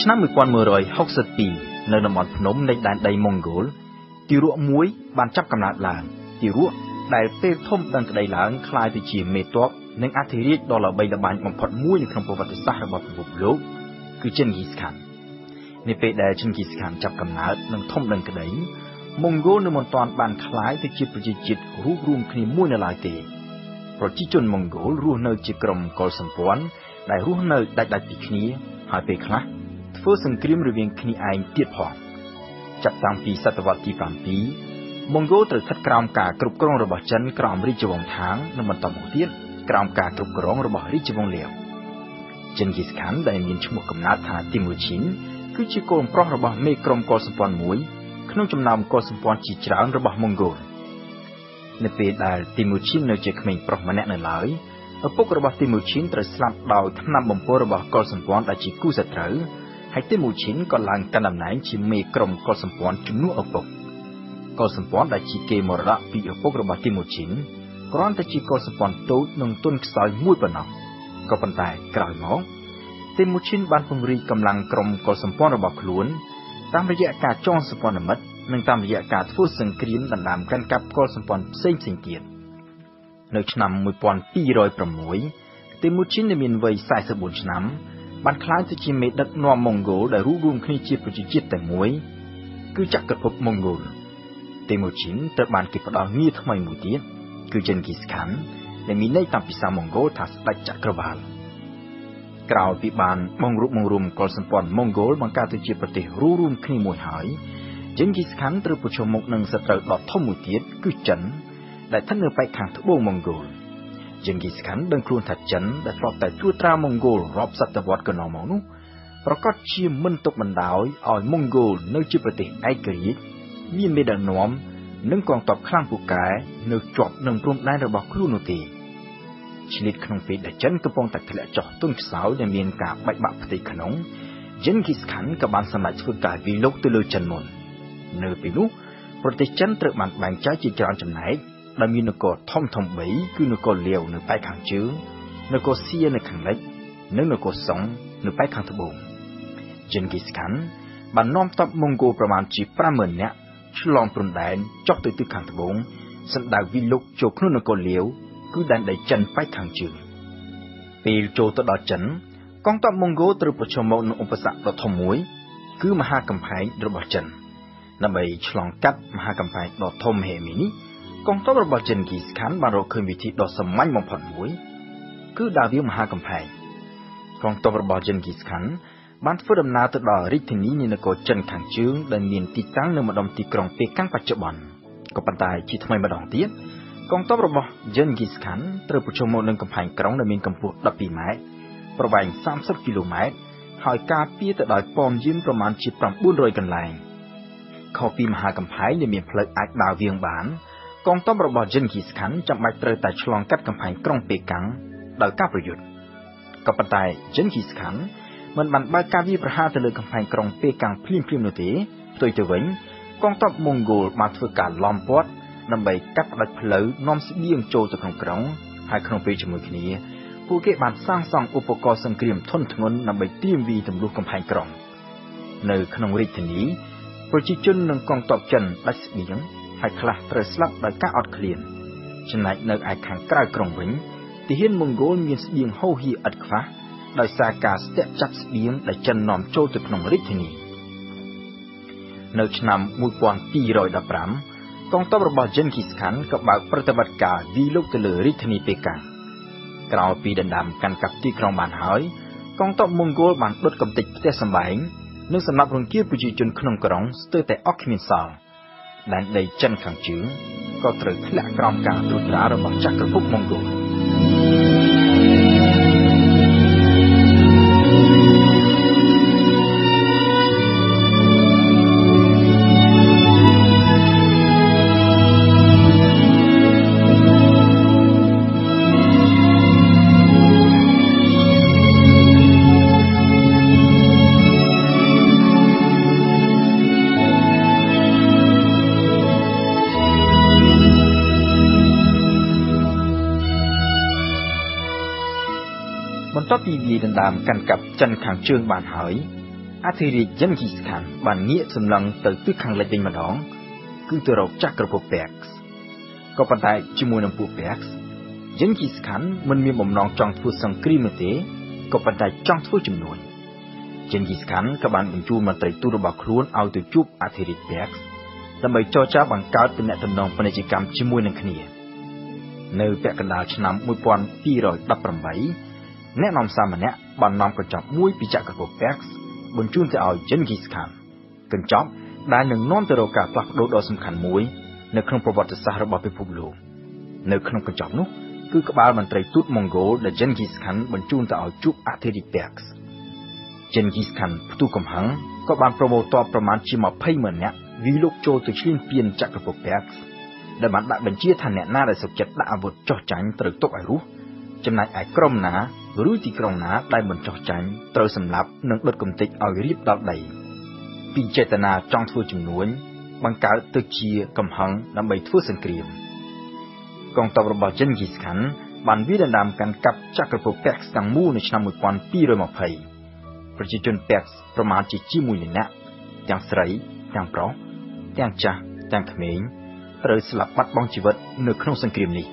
ឆ្នាំ1162នៅតំបន់ភ្នំនៃដែនដីម៉ុងហ្គោលទារកមួយបានចាប់កំណើតឡើងទារកដែលពេលធំដឹងក្តីឡើងក្លាយទៅជាមេទ័ពនិងអធិរាជដ៏ល្បីល្បាញបំផុតមួយនៅក្នុងប្រវត្តិសាស្ត្ររបស់ពិភពលោកគឺជិនហ្គីស្ខាននៅពេលដែលជិនហ្គីស្ខានចាប់កំណើតនិងធំដឹងក្តីម៉ុងហ្គោលនៅមិនទាន់បានក្លាយទៅជាប្រជាជាតិរួបរួមគ្នាមួយនៅឡើយទេប្រជាជនម៉ុងហ្គោលរស់នៅជាក្រុមកុលសម្ព័ន្ធដែលរស់នៅដាច់ៗពីគ្នាហើយពេលខ្លះធ្វើសង្គ្រាមរវាងគ្នាឯងទៀតផងចាប់តាំងពីសតវត្សទី7ម៉ុងហ្គោលត្រូវស្ថិតក្រោមការគ្រប់គ្រងរបស់ចិនក្រោមរាជវង្សថាងនិងបន្តមកទៀតក្រោមការគ្រប់គ្រងរបស់រាជវង្សលាវជិនហ្គីស្ខានដែលមានឈ្មោះកំណើតថាទីមូឈិនគឺជាកូនប្រុសរបស់មេក្រុមកុលសម្ព័ន្ធមួយក្នុងចំណោមកុលសម្ព័ន្ធជាច្រើនរបស់ម៉ុងហ្គោលនៅពេលដែលទីមូឈិននៅជាក្មេងប្រុសម្នាក់នៅឡើយឪពុករបស់ទីមូឈិនត្រូវស្លាប់ដោយថ្នាំបំពុលរបស់កុលសម្ព័ន្ធដែលជាគូសត្រូវហើយទីមូឈិនក៏ឡើងកាន់តំណែងជាមេក្រុមកុលសម្ព័ន្ធជំនួសឪពុកកុលសម្ព័ន្ធដែលជាគេមរតកពីឪពុករបស់ទីមូឈិនគ្រាន់តែជាកុលសម្ព័ន្ធតូចនិងទន់ខ្សោយមួយប៉ុណ្ណោះក៏ប៉ុន្តែក្រោយមកទីមូឈិនបានពង្រីកកម្លាំងក្រុមកុលសម្ព័ន្ធរបស់ខ្លួនតាមរយៈការចងសម្ព័ន្ធមិត្តនិងតាមរយៈការធ្វើសង្គ្រាមដណ្ដើមកាន់កាប់កុលសម្ព័ន្ធផ្សេងៗទៀតនៅឆ្នាំ1206ទីមូឈិនដែលមានវ័យ44ឆ្នាំបានក្លាយទៅជាមេដឹកនាំម៉ុងហ្គោលដែលរួបរួមគ្នាជាប្រជាជាតិតែមួយគឺចក្រភពម៉ុងហ្គោលទីមូឈិនត្រូវបានគេផ្ដល់ងារថ្មីមួយទៀតគឺជិនហ្គីស្ខានដែលមានន័យតាមភាសាម៉ុងហ្គោលថាស្ដេចចក្រវាលក្រោយពីបានបង្រួបបង្រួមកុលសម្ព័ន្ធម៉ុងហ្គោលបង្កើតទៅជាប្រទេសរួមរួមគ្នាមួយហើយជិនហ្គីស្ខានត្រូវប្រឈមមុខនឹងសត្រូវដ៏ធំមួយទៀតគឺចិនដែលស្ថិតនៅប៉ែកខាងត្បូងម៉ុងហ្គោលជិនហ្គីស្ខានដឹងខ្លួនថាចិនដែលធ្លាប់តែត្រួតត្រាម៉ុងហ្គោលរាប់សតវត្សកន្លងមកនោះប្រកាសជាមិនទុកបណ្ដោយឲ្យម៉ុងហ្គោលនៅជាប្រទេសឯករាជ្យមានមេដឹកនាំនិងកងទ័ពខ្លាំងពូកែនៅជាប់នឹងព្រំដែនរបស់ខ្លួននោះទេឆ្លៀតក្នុងពេលដែលចិនកំពុងតែធ្លាក់ចុះទន់ខ្សោយដែលមានការបែកបាក់ផ្ទៃក្នុងជិនហ្គីស្ខានក៏បានសម្រេចធ្វើការវាយលុកទៅលើចិនមុននៅពេលនោះប្រទេសចិនត្រូវបានបែងចែកជាច្រើនចំណែកដែលមាននគរធំធំ3គឺនគរលាវនៅប៉ែកខាងជើងនគរសៀនៅខាងលិចនិងនគរសុងនៅប៉ែកខាងត្បូងជិនហ្គីស្ខានបាននាំទ័ពម៉ុងហ្គោលប្រមាណជា 50000 នាក់ឆ្លងព្រំដែនចុះទៅទិសខាងត្បូងសម្ដៅវាយលុកចូលក្នុងនគរលាវគឺដែនដីចិនប៉ែកខាងជើងពេលចូលទៅដល់ចិនកងទ័ពម៉ុងហ្គោលត្រូវប្រឈមមុខនឹងឧបសគ្គដ៏ធំមួយគឺមហាកំផែងរបស់ចិនដើម្បីឆ្លងកាត់មហាកំផែងដ៏ធំមហិមានេះកងទ័ពរបស់ជិនហ្គីស្ខានបានរកឃើញវិធីដ៏សាមញ្ញបំផុតមួយគឺដើរវាងមហាកំផែងកងទ័ពរបស់ជិនហ្គីស្ខានបានធ្វើដំណើរទៅដល់រាជធានីនៃនគរចិនខាងជើងដែលមានទីតាំងនៅម្ដុំទីក្រុងប៉េកាំងបច្ចុប្បន្នក៏ប៉ុន្តែជាថ្មីម្ដងទៀតកងទ័ពរបស់ជិនហ្គីស្ខានត្រូវប្រឈមមុខនឹងកំផែងក្រុងដែលមានកម្ពស់12ម៉ែត្រប្រវែង30គីឡូម៉ែត្រហើយការពារទៅដោយប៉មយានប្រមាណជា900កន្លែងខុសពីមហាកំផែងដែលមានផ្លូវអាចដើរវាងបានកងទ័ពរបស់ជិនហ្គីស្ខានចាំបាច់ត្រូវតែឆ្លងកាត់កំផែងក្រុងប៉េកាំងដោយការប្រយុទ្ធក៏ប៉ុន្តែជិនហ្គីស្ខានមិនបានបើកការវាយប្រហារទៅលើកំផែងក្រុងប៉េកាំងភ្លាមៗនោះទេផ្ទុយទៅវិញកងទ័ពម៉ុងហ្គោលបានធ្វើការឡោមព័ទ្ធដើម្បីកាត់ផ្តាច់ផ្លូវនាំស្បៀងចូលទៅក្នុងក្រុងហើយក្នុងពេលជាមួយគ្នាពួកគេបានសាងសង់ឧបករណ៍សង្គ្រាមធន់ធ្ងន់ដើម្បីត្រៀមវាយទម្លុះកំផែងក្រុងនៅក្នុងរាជធានីប្រជាជននិងកងទ័ពចិនដាច់ស្បៀងហើយខ្លះត្រូវស្លាប់ដោយការអត់ឃ្លានចំណែកនៅឯខាងក្រៅក្រុងវិញទាហានម៉ុងហ្គោលមានស្បៀងហូរហៀឥតខ្វះដោយសារការស្ទាក់ចាប់ស្បៀងដែលចិននាំចូលទៅក្នុងរាជធានីនៅឆ្នាំ1215កងទ័ពរបស់ជិនហ្គីស្ខានក៏បើកប្រតិបត្តិការវាយលុកទៅលើរាជធានីប៉េកាំងក្រោយពីដណ្ដើមកាន់កាប់ទីក្រុងបានហើយកងទ័ពម៉ុងហ្គោលបានដុតកម្ទេចផ្ទះសម្បែងនិងសម្លាប់រង្គាលប្រជាជនក្នុងក្រុងស្ទើរតែអស់គ្មានសល់ដែនដីចិនខាងជើងក៏ត្រូវធ្លាក់ក្រោមការត្រួតត្រារបស់ចក្រភពម៉ុងហ្គោលបន្ទាប់ពីវាយដណ្ដើមកាន់កាប់ចិនខាងជើងបានហើយ អធិរាជយិនគីស្ខានបានងាកសម្លឹងទៅទិសខាងលិចវិញម្ដងគឺទៅរកចក្រភពពេកសក៏ប៉ុន្តែជាមួយនឹងពួកពេកសយិនគីស្ខានមិនមានបំណងចង់ធ្វើសង្គ្រាមនោះទេក៏ប៉ុន្តែចង់ធ្វើជំនួញយិនគីស្ខានក៏បានបញ្ជូនមន្ត្រីទូតរបស់ខ្លួនឲ្យទៅជួបអធិរាជពេកសដើម្បីចរចាបង្កើតទំនាក់ទំនងពាណិជ្ជកម្មជាមួយនឹងគ្នានៅពាក់កណ្ដាលឆ្នាំ1218អ្នកនាំសារម្នាក់បាននាំកញ្ចប់មួយពីចក្រភពពេកសបញ្ជូនទៅឲ្យយិនគីស្ខានកញ្ចប់ដែលនឹងនាំទៅរកការផ្លាស់ប្ដូរដ៏សំខាន់មួយនៅក្នុងប្រវត្តិសាស្ត្ររបស់ពិភពលោកនៅក្នុងកញ្ចប់នោះគឺក្បាលមន្ត្រីទូតម៉ុងហ្គោលដែលយិនគីស្ខានបញ្ជូនទៅឲ្យជួបអធិរាជពេកសយិនគីស្ខានផ្ទុះកំហឹងក៏បានប្រមូលទ័ពប្រមាណជា 200,000 នាក់វាយលុកចូលទៅឈ្លានពានចក្រភពពេកសដែលបានដាក់បញ្ជាថាអ្នកណាដែលសុខចិត្តដាក់អាវុធចុះចាញ់ត្រូវទុកឲ្យរស់ចំណែកឯក្រុមណាឬទីក្រុងណាដែលមិនចុះចាញ់ត្រូវសម្លាប់និងដុតកម្ទេចឲ្យរៀបដល់ដីពីចេតនាចង់ធ្វើជំនួញបង្កើតទៅជាកំហឹងដើម្បីធ្វើសង្គ្រាមកងទ័ពរបស់យិនគីស្ខានបានវាយដណ្ដើមកាន់កាប់ចក្រភពពេកសទាំងមូលនៅឆ្នាំ1220ប្រជាជនពេកសប្រមាណជា1លាននាក់ទាំងស្រីទាំងប្រុសទាំងចាស់ទាំងក្មេងត្រូវស្លាប់បាត់បង់ជីវិតនៅក្នុងសង្គ្រាមនេះ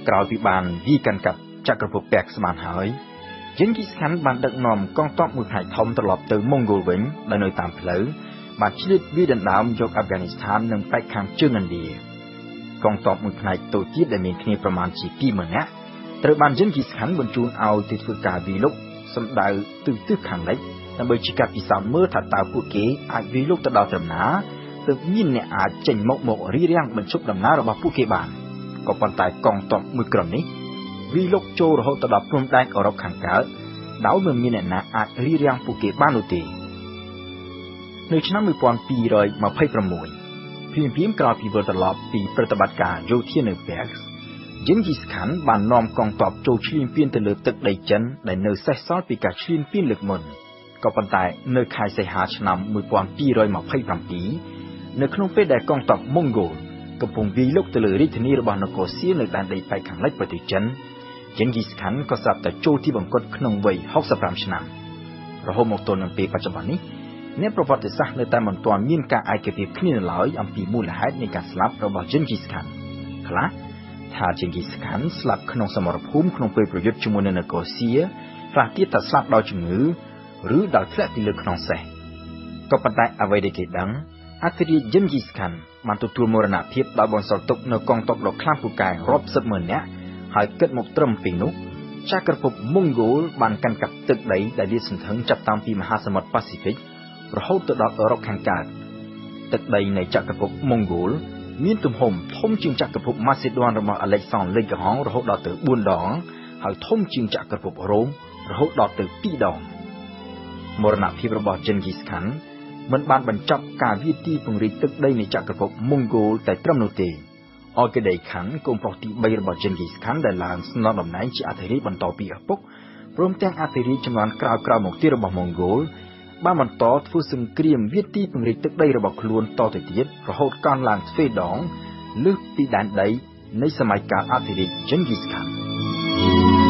ក្រោយពីបានវាយកាន់កាប់ចក្រភពពេកសបានហើយយិនគីស្ខានបានដឹកនាំកងទ័ពមួយផ្នែកធំត្រឡប់ទៅម៉ុងហ្គោលវិញដែលនៅតាមផ្លូវបានឆ្លៀតវាយដណ្ដើមយកអាហ្វហ្គានីស្ថាននិងប៉ែកខាងជើងឥណ្ឌាកងទ័ពមួយផ្នែកតូចទៀតដែលមានគ្នាប្រមាណជា 20,000 នាក់ត្រូវបានយិនគីស្ខានបញ្ជូនឲ្យទៅធ្វើការវាយលុកសម្ដៅទិសខាងលិចដើម្បីជាការពិសោធន៍មើលថាតើពួកគេអាចវាយលុកទៅដល់ត្រឹមណាទើបមានអ្នកអាចចេញមករារាំងបញ្ឈប់ដំណើររបស់ពួកគេបានក៏ប៉ុន្តែកងទ័ពមួយក្រុមនេះវាយលុកចូលរហូតទៅដល់ព្រំដែនអឺរ៉ុបខាងកើតដោយមិនមានអ្នកណាអាចរារាំងពួកគេបាននោះទេនៅឆ្នាំ1226ភ្លាមៗក្រោយពីវិលត្រឡប់ពីប្រតិបត្តិការយោធានៅពេកសយិនគីស្ខានបាននាំកងទ័ពចូលឈ្លានពានទៅលើទឹកដីចិនដែលនៅសេសសល់ពីការឈ្លានពានលើកមុនក៏ប៉ុន្តែនៅខែសីហាឆ្នាំ1227នៅក្នុងពេលដែលកងទ័ពម៉ុងហ្គោលកំពុងវាយលុកទៅលើរាជធានីរបស់នគរសៀនៅដែនដីប៉ែកខាងលិចប្រទេសចិនយិនគីស្ខានក៏ស្រាប់តែចូលទីបង្គត់ក្នុងវ័យ65ឆ្នាំរហូតមកទល់នឹងពេលបច្ចុប្បន្ននេះអ្នកប្រវត្តិសាស្ត្រនៅតែមិនទាន់មានការឯកភាពគ្នានៅឡើយអំពីមូលហេតុនៃការស្លាប់របស់យិនគីស្ខានខ្លះថាយិនគីស្ខានស្លាប់ក្នុងសមរភូមិក្នុងពេលប្រយុទ្ធជាមួយនឹងនគរសៀខ្លះទៀតថាស្លាប់ដោយជំងឺឬដោយធ្លាក់ពីលើខ្នងសេះក៏ប៉ុន្តែអ្វីដែលគេដឹងអធិរាជយិនគីស្ខានបានទទួលមរណភាពដោយបន្សល់ទុកនៅកងទ័ពដ៏ខ្លាំងពូកែរាប់សិបម៉ឺននាក់ហើយគិតមកត្រឹមពេលនោះចក្រភពម៉ុងហ្គោលបានកាន់កាប់ទឹកដីដែលលាតសន្ធឹងចាប់តាំងពីមហាសមុទ្រប៉ាស៊ីហ្វិករហូតទៅដល់អឺរ៉ុបខាងកើតទឹកដីនៃចក្រភពម៉ុងហ្គោលមានទំហំធំជាងចក្រភពម៉ាសេដួនរបស់អាឡិចសង់លេក្រហងរហូតដល់ទៅ4ដងហើយធំជាងចក្រភពរ៉ូមរហូតដល់ទៅ2ដងមរណភាពរបស់យិនគីស្ខានមិនបានបញ្ចប់ការវាយទីពង្រីកទឹកដីនៃចក្រភពម៉ុងហ្គោលតែត្រឹមនោះទេអកេដេខានកូនប្រុសទី3របស់យិនគីស្ខានដែលឡើងស្នងតំណែងជាអធិរាជបន្តពីឪពុកព្រមទាំងអធិរាជចំនួនក្រោយៗមកទៀតរបស់ម៉ុងហ្គោលបានបន្តធ្វើសង្គ្រាមវាយទីពង្រីកទឹកដីរបស់ខ្លួនតទៅទៀតរហូតកើនឡើងទ្វេដងលើសពីដែនដីនៃសម័យកាលអធិរាជយិនគីស្ខាន។